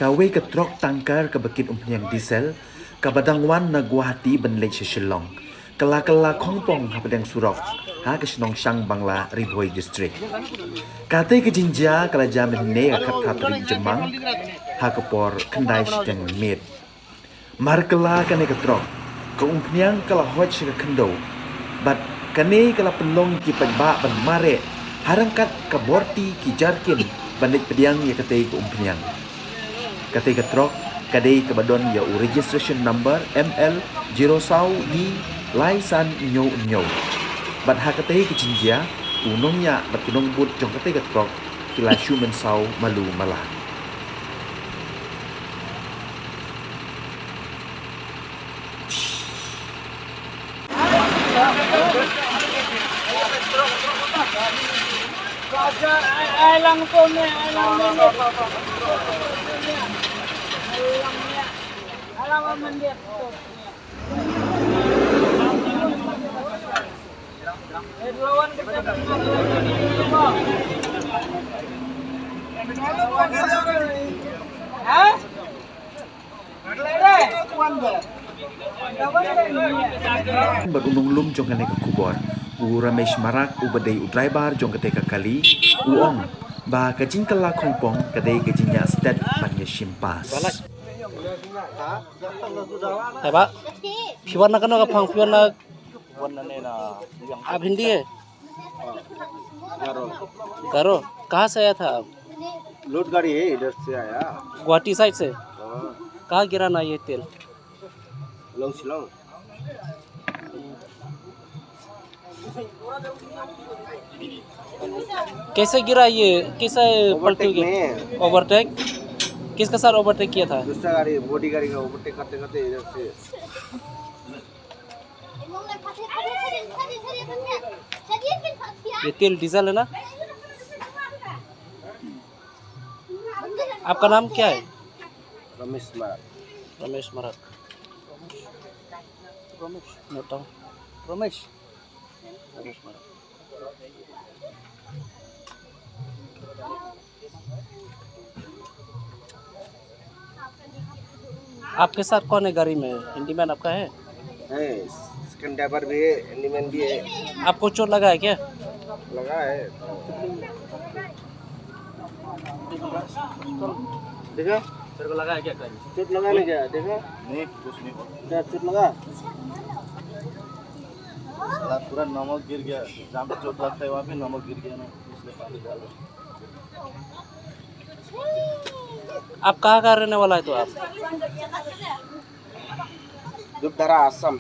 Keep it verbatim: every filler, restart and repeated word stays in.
Kawei ka trok tanker kaba kit umphniang diesel, kaba dang wan na Guwahati ban leit sha Shillong, ka la kylla khongpong hapdeng surok ha ka shnong Shangbangla, Ri Bhoi District. Katei ka jingjia ka la jia mynhynne ka khatar tarik Jymmang ha ka por khyndai shiteng mynmiet. Mar kylla kane ka trok, ka umphniang ka la hoit sha ka khyndew, bad kane ka la pynlong ïa ki paidbah ban mareh ha ryngkat ka borti ki jarkin ban leit pdiang ïa katei ka umphniang. Katei ka trok ka dei kaba don ïa u registration number M L zero saw D lai san hynñiew hynñiew. Bad ha katei ka jingjia, u nongñiah bad ki nongbud jong katei ka trok ki la shu mynsaw malu mala. Bad u nonglum jong kane ka khubor, u Ramesh Marak, uba dei u driver jong katei ka kali, u ong ba ka jingkylla khongpong ka dei ka jingïastet ban ïashim pass. Hei ba, phi wan na kano ka phang, phi wan na, wan na ne na, आप हिंदी है? गारो। गारो? कहाँ से आया था आप? लोड गाड़ी है, इधर से आया। गुवाहाटी साइड से? हाँ। कहाँ गिरा ना ये तेल? लॉन्ग शिलोंग। कैसे गिरा ये? कैसे पलटी ओवरटेक गया? में। ओवरटेक? किसका साथ ओवरटेक किया था? दूसरा गाड़ी, बॉडी गाड़ी का ओवरटेक करते करते इधर से। ये तेल डीजल है ना? आपका नाम क्या है? रमेश मारक। रमेश मारक। Ramesh, note down. रमेश। रमेश मारक। आपके साथ कौन है गाड़ी में? हैंडीमैन आपका है? है, सेकंड ड्राइवर भी है, हैंडीमैन भी है। आपको चोट लगा है क्या? लगा है। देखा? तेरे को लगा है क्या कहीं? चोट लगा नहीं क्या? देखा? नहीं, कुछ नहीं हुआ। क्या चोट लगा? साला पूरा नमक गिर गया। जहाँ पे चोट लगता है, वहाँ पे नमक गिर गया ना, इसलिए पानी डालो। आप कहाँ का रहने वाला है तो आप? दुधधारा, आसाम।